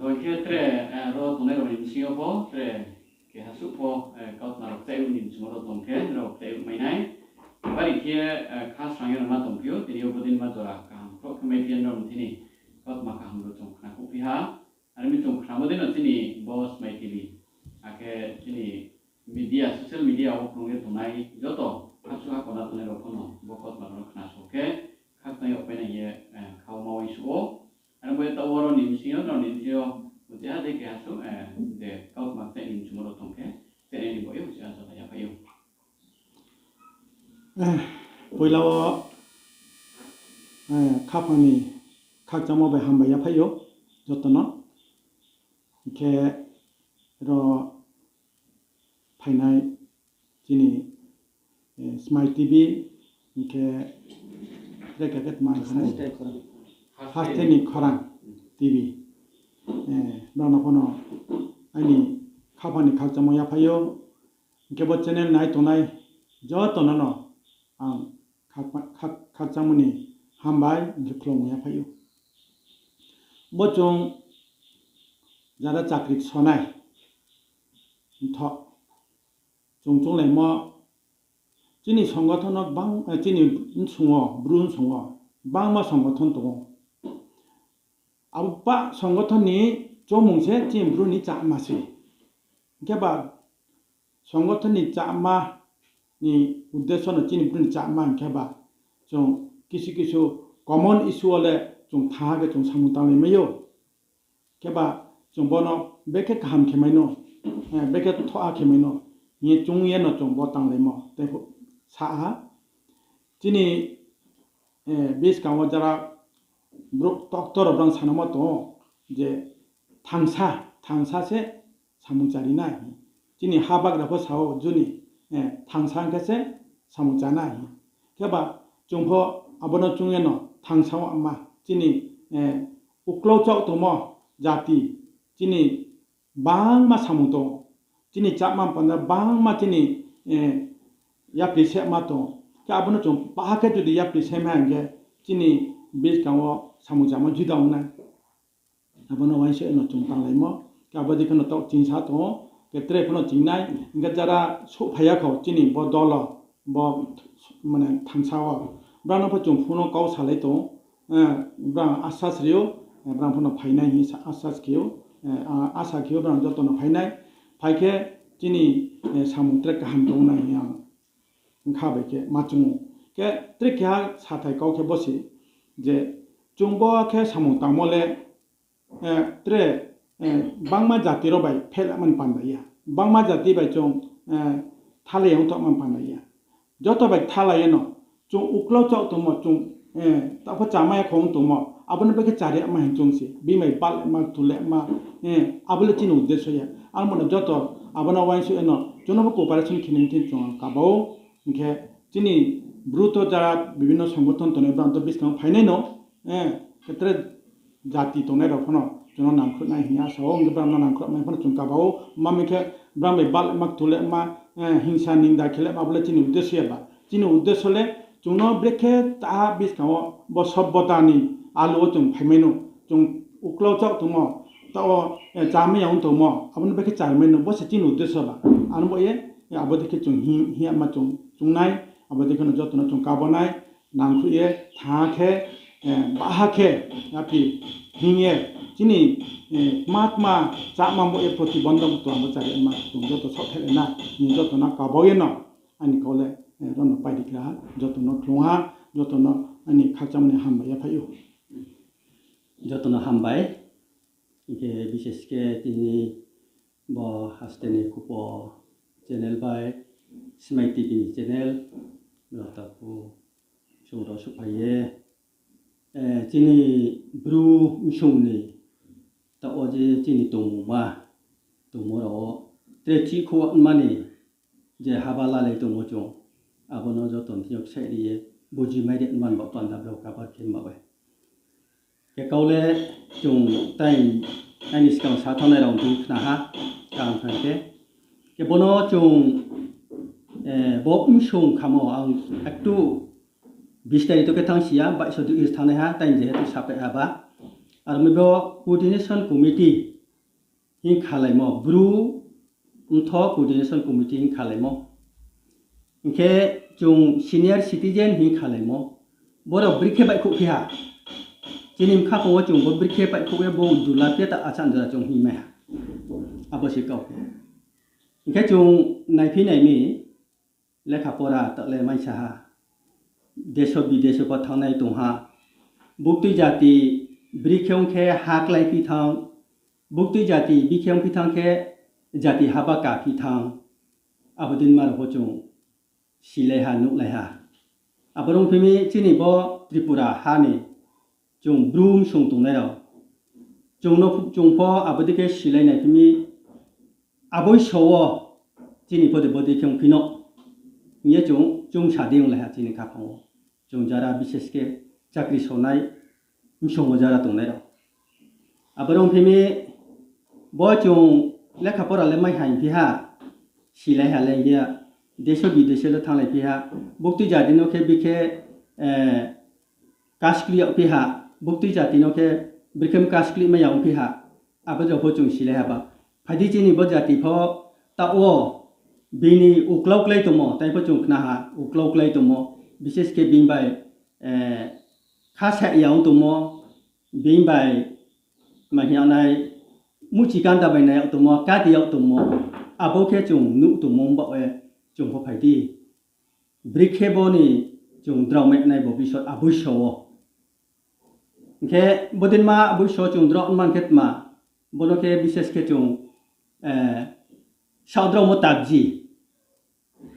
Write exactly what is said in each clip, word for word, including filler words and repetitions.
Ro khe tre, eh, ro tongnai rao ni bsing yo pho tre keha suh pho, eh, kautma rao kchaih ruh ni bsing rao tong khe, rao kchaih ruh mai nai. Bari khe, eh, kha srang ye rao ma tongphi ou, tini yo bodei ma jora kaham khrouh khe mai phi ye nrao ni thini kautma kaham rao chung khna khouhphi ha. Are mi chung khnamo dei no chini bo Smai T V, akhe chini media, social media wo krung ye tongnai joto hapsuh ha kona tongnai rao pho no bo kautma rao no khna so khe, khakchang yag pai nai hing ye, eh, kha wo ma uaingsouh ou. Are bo ye taoh wo rao ni bsing yo, rao ni bsing yo, uchih ha dei keha suh, eh, je kautma kchaih ni bsing rao tong khe, kchaih nai ni bo ye uchih ha jora yaphai ou. Eh, poila wo, eh, khaphang ni khakchangmo bai hambai yaphai ou joto no. Hing khe ro phainai chini, eh, Smai T V, hing khe tre khe khe tma hing khe Haste ni Khorang T V. Eh, brao no pho no aini khaphang ni khakchangmo yaphai ou. Hing khe bo channel nai tongnai joto no no ang khak-, khak-, khakchangmo ni hambai hing khe khlum yaphai ou. Bo chung jara chakri sonai mthoh chung chounglaimo, chini songothon no gbang, eh, chini bsung wo, Bru bsung wo gbangma songothon tong ou. Abo pah songothon ni choungmung se chini Bru ni cháma se. Hing khe ba songothon ni cháma ni uddesho no chini Bru ni cháma hing khe ba chung kisu kisu common issue wo le chung thanng ha khe chung samung tanglai mai ou. Khe ba chung bo no bekhe kaham khe mai no, eh, bekhe thoha khe mai no hing ye choung ye no chung bo tanglaimo. Tei pho sa ha, chini, eh, buskang wo jara brouh doctor rao brang sanamo tong ou je thangsa, thangsa se samung chári nai. Chini ha bagra pho sa ou juni, eh, thangsa hing khe se samung chá nai. Khe ba chung pho abo no choung ye no thangsa wo ma chini, eh, uklau chaoh tongmo jati, chini bangma samung tong ou. Chini cháma panda bangma chini, eh, yapri sehma tong ou. Khe abo no chung baha khe judi yapri sehma hing khe chini buskang wo samung chámo juda ong nai. Abo no uaingsouh no chung tanglaimo. Khe abo dei khe no taoh chingsa tong ou, khe tre pho no ching nai, hing khe jara souhphai ya kho chini bo dolo, bo, mane thangsa wo. Brao no pho chung phone wo kau salai tong ou, eh, brao asas ri ou, eh, brao pho no phai nai hing ye sa-, asas khe ou, eh, a-, asa khe ou brao joto no phai nai. Phai khe chini, eh, samung tre kaham tong nai hing ye ang bkha bai khe ma chung ou. Khe tre keha sathai kau khe bo se je chung bo khe samung tangmo le, eh, tre, eh, bangma jati rao bai phehlama ni panda ya. Bangma jati bai chung, eh, thalai ya ongthaohma ni panda ya. Joto bai thalai ye no chung uklau chaoh tongmo, chung, eh, taoh pho chámai ya kho ong tongmo, abo no bekhe chári yama hing chung se, bini bai balema, tulema, eh, abo le chini uddesho ya. Abo no joto abo no uaingsouh ye no chung no bo cooperation khe nai thing chung kaba ou. Hing khe chini Bru to jara bibhinno songothon tongnai brao to buskang wo phai nai no, eh, khe tre jati tongnai rao pho no chung no nangkhruh nai hing ye asa ou, hing khe brao no nangkhruh nai pho no chung kaba ou, ma mi khe brao bai balema, tulema, eh, hingsa ningda khe lema abo le chini uddesho ya ba. Chini uddesho le chung no brekhe ta buskang wo bo sobbota ni alu wo chung phai mai no, chung uklau chaoh tongmo, taoh wo, eh, chámai ya ong tongmo, abo no brekhe chári mai no, bo se chini uddesho ba. Ano bo ye, eh, abo dei khe chung hing, hing yama chung, chung nai, abo dei khe no joto no chung kaba nai, nangkhruh ye, thanng khe, eh, baha khe, yaphi hing ye, chini, eh, tma tma cháma bo ye protibondhok tong abo chári ma chung joto saohthaih lai na, hing joto no kaba ye no, aini kau le, eh, ro no pairi kra ha, joto no khlung ha, joto no aini khakchangmo ni hambai yaphai ou. Joto no hambai, hing khe bises khe tini bo Haste ni Khupo channel bai Smai T V ni channel, rao takhu chung rao souhphai ye, eh, chini Bru bsung ni taoh wo je chini tongmungma, tongmo rao wo tre chihkhouh ma ni je haba lalai tongmo chung, abo no joto ni thing yo ksaih ri ye, buji mai ri man ba panda brao kabar khe ma bai. Khe kau le chung tai aini skang sa thanngnai rao ni khna ha, kaham khe. Khe bo no chung, eh, bo bsung khamo ang ektu bistari to khe thanngsi ya, baihso dui is thanngnai ha, tai je tu sapai ha ba. Aro mi bo coordination committee hing khalaimo, Bru mtho coordination committee hing khalaimo. Hing khe chung senior citizen hing khalaimo. Borao bri khe baihkhouh phi ha. Chini mkha phung wo chung bo bri khe baihkhouh ye bo dula khe ta achang jora chung hing mai ha. Abo se kau khe. Hing khe chung naiphi nai mi, lekha pora taoh le maisa ha. Deso bideso pho thanngnai tong ha. Buktui jati bri khe ong khe ha kláiphi thanng. Buktui jati bri khe ongphi thanng khe jati haba kaphi thanng. Abo deinma rao pho chung silai ha, nuhlai ha. Abo rung phi mi chini bo Tripura ha ni chung Bru msung tongnai rao. Chung no phuh chung pho abo dei khe silai nai phi mi aboi so wo chini pho de bodei khe ongphi no hing ye chung, chung sa di onglai ha chini khaphang wo. Chung jara bises khe chakri sonai, msung wo jara tongnai rao. Abo rung phi mi bo chung lekha pora le mai haing phi ha, silai ha le hing ya, deso bideso le thannglai phi ha, buktui jati no khe bri khe, eh, kaskli yag phi ha, buktui jati no khe bri khe kaskli mai ya ong phi ha, abo rao pho chung silai ha ba. Phai di chini bo jati pho taoh wo bini uklau klái tongmo, tai pho chung khna ha, uklau klái tongmo, bises khe bini bai, eh, kha sa ya ong tongmo, bini bai ma hing yag nai, muhchi kanda bai nai yag tongmo, kati yag tongmo, abo khe chung nuh tongmo baoh ye chung pho phai di. Bri khe bo ni chung drao mai nai bo bisor aboi so wo. Hing khe bodeinma aboi so chung drao man khe tma, bo no khe bises khe chung, eh, saohdraomo tabji.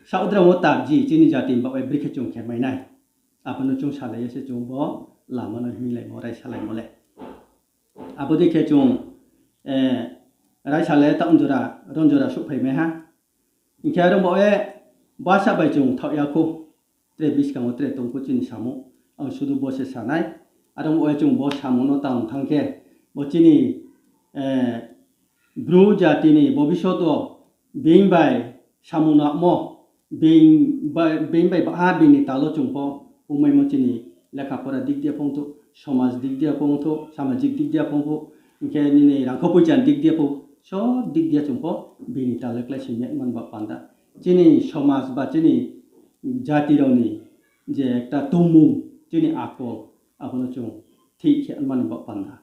Saohdraomo tabji chini jati ni baoh ye bri khe chung khe mai nai. Abo no chung salai ye se chung bo lama no hinglaimo, raisalaimo le. Abo dei khe chung, eh, raisalai taoh jora, ron jora souhphai mai ha. Hing khe aro baoh ye bsa bai chung thaoh ya khou. Tre buskang wo tre tong khou chini samung. Ang sudu bo se sa nai. Aro baoh ye chung bo samung no tang thanng khe, bo chini, eh, Bru jati ni bo bisor wo being bai samung namo, being bai, being bai baha being ni tal wo chung pho ongmaimo chini lekha pora dik dia pho ongthou, somaj dik dia pho ongthou, samajik dik dia pho ongthou, hing khe nini rangkho poicha ni dik dia pho, sob dik dia chung pho being ni tal wo klái si met man ba panda. Chini somaj ba chini jati rao ni je ekta tongmung, chini akol, abo no chung thik khe man ba panda.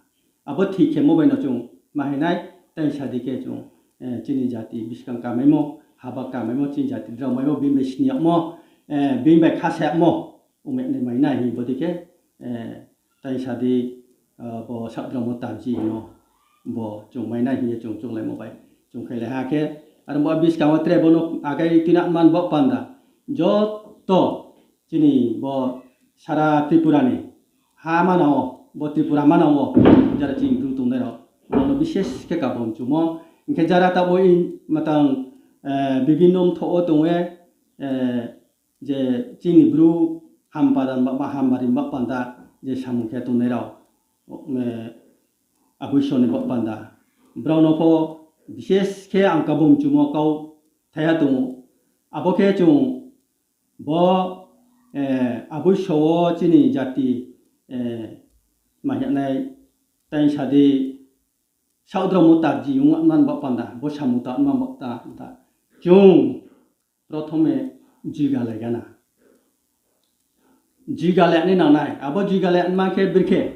Abo thik khemo bai no chung ma hing nai, tai sa di khe chung, eh, chini jati buskang kamaimo, haba kamaimo, chini jati drao maimo, being bai sini yagmo, eh, being bai kha sa yagmo, ong mai nai mai nai hing bodei khe, eh, tai sa di, eh, bo saohdraomo tabji no bo chung mai nai hing ye chung chounglaimo bai chung khailai ha khe, aro bo buskang wo tre bo no agai tuinang man ba panda. Joto chini bo sara Tripura ni ha manang wo, bo Tripura manang wo, jara chini Bru tongnai rao, bo no bises khe kabom chumo. Hing khe jara taoh bo matang, eh, bibinno mthoh wo tong ye, eh, je chini Bru hampada ba, ba hambari ba panda je samung khe tongnai rao, eh, aboi so ni ba panda. Brao no pho bises khe ang kabom chumo kau thaiha tong ou. Abo khe chung bo, eh, aboi so wo chini jati, eh, ma hing nai, tai sa di, saohdraomo tabji ong man ba panda, bo samung ta man ba ta, ta. Chung prothome juiga lai gana. Juiga lai nai nang nai, abo juiga lai man khe bri khe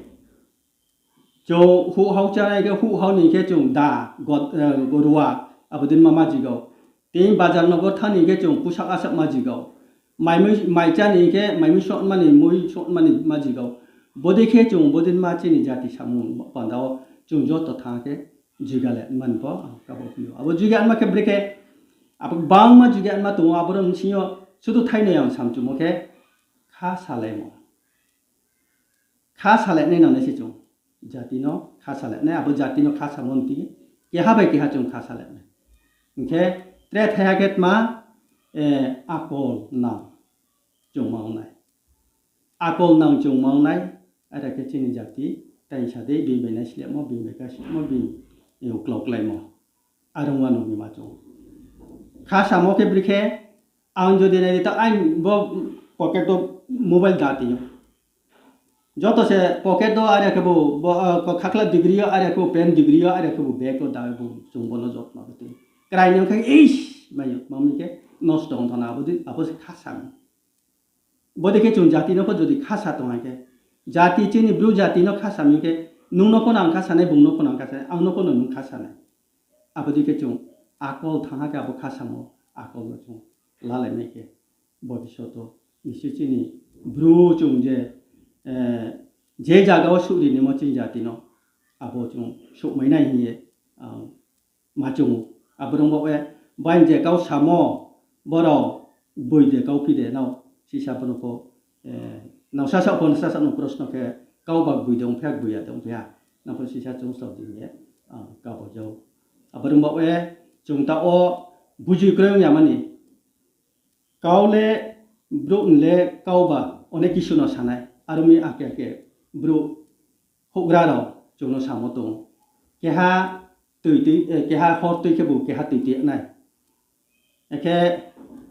chung huh hao chánai khe huh hao ni khe chung da, got-, eh, ruwa, abo deinma ma jigao. Tei bazar nogor thanng ni khe chung pusak asak ma jigao. Mai mui, mai chá ni khe mai mui soh mani, mui soh mani ma jigao. Bodei khe chung bodeinma chini jati samung panda wo chung joto thanng khe juiga lai man pho ang kabo phi ou. Abo juiga ma khe bri khe, abo gbangma juiga ma tong ou, abo rao bsing yo sudu thainoi ang samchumo khe kha salaimo. Kha salai nai nang nai se chung. Jati no kha salai nai, abo jati no kha samo mti, keha bai keha chung kha salai nai. Hing khe tre thaiha khe tma, eh, akol nang chung ma ong nai. Akol nang chung ma ong nai, are khe chini jati, tai sa di, being bai naislehmo, being bai kasiamo, being, eh, uklau kláimo. Are ong wa nung ni ma chung. Kha samo khe bri khe, ang jodi nai di ta, ang bo pocket wo mobile da tong ou. Joto se pocket wo are khebu, bo, ah, ko khakla degree yo are khebu, pen degree yo are khebu, bag wo da bu chung bo no jotma khe tui. Krai ni ong khe, ish, mai yo, ma mi khe, nosto ong thanng na, abo di, abo se khasa mi. Bodei khe chung jati no pho jodi khasa tong ha khe, jati chini Bru jati no khasa mi khe, nung no pho no ang khasa nai, bung no pho no ang khasa nai, ang no pho no nung khasa nai. Abo dei khe chung akol thanng ha khe abo khasamo akol no chung lalai mai khe, bobisot wo nisi chini Bru chung je, eh, je zaga wo souhri nimo chini jati no, abo chung souhmai nai hing ye, ah, ma chung ou. Abo rung baoh ye, baini je kau samo, borao gboi de kau phi de nao, sisa bo no pho, eh, nao sasaoh pho no sasaoh no prosno khe, kau ba gboi de ongphi ha, gboi ya de ongphi ha, nao pho sisa chung sal di hing ye, ah, kabo jao. Abo rung baoh ye, chung taoh wo buji kroi ong ya mani. Kau le, brouh ni le kau ba onek kisu no sa nai. Aro mi ake ake brouh houhgra rao chung no samo tong ou. Keha tui tui, eh, keha hor tui khebu keha tui tui nai. Akhe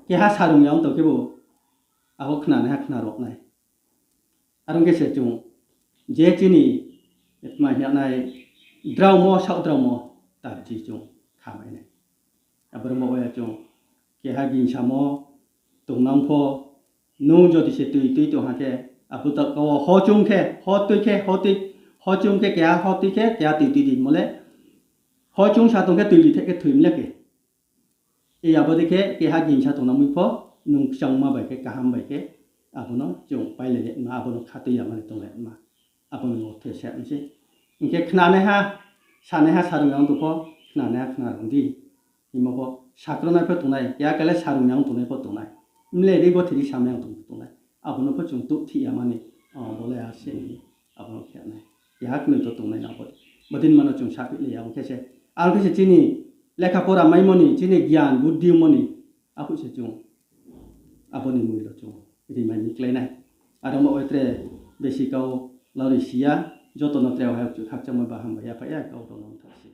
keha sarung ya ong tong khebu abo khnanaiha khna rao nai. Are ong khe se chung je chini tma hing ya nai, drao mo, saoh drao mo, tabji chung khamai nai. Abo rung baoh ye chung keha gingsamo tongnang pho, nung jodi se tui tui tong ha khe, abo ta kau wo ho chung khe, ho tui khe, ho tui, ho chung khe keha ho tui khe keha tui tui di mo le, ho chung sa tong khe tui di theh khe thoi mi le khe. E abo dei khe keha gingsa tongnangmoi pho, nung kchangma bai khe, kaham bai khe, abo no chung pailai le ma, abo no khatui ya mani tonglai ma, abo no othe se mi sei. Hing khe khnanaiha, sanaiha sarung ya ong tong pho, khnanaiha khna rung di. Hingmo pho sakronai pho tongnai, keha khe le sarung ya ong tongnai pho tongnai. Mle ri gothi ri samai ya ong tong pho tongnai. Abo no pho chung touhthih ya mani, ah, bo le a se ni, abo no khe nai. Keha knoi to tongnai na bo. Bodei ma no chung saphi le ya ong khe se. Aro khe se chini lekha pora maimo ni, chini gyan, buddhi ongmo ni, aphuh se chung abo ni moilo chung rimai ni klái nai. Aro mo tre besi kau lari si ya, joto no tre hai khakchangma ba hambai ya phai ya kau rao no tha si.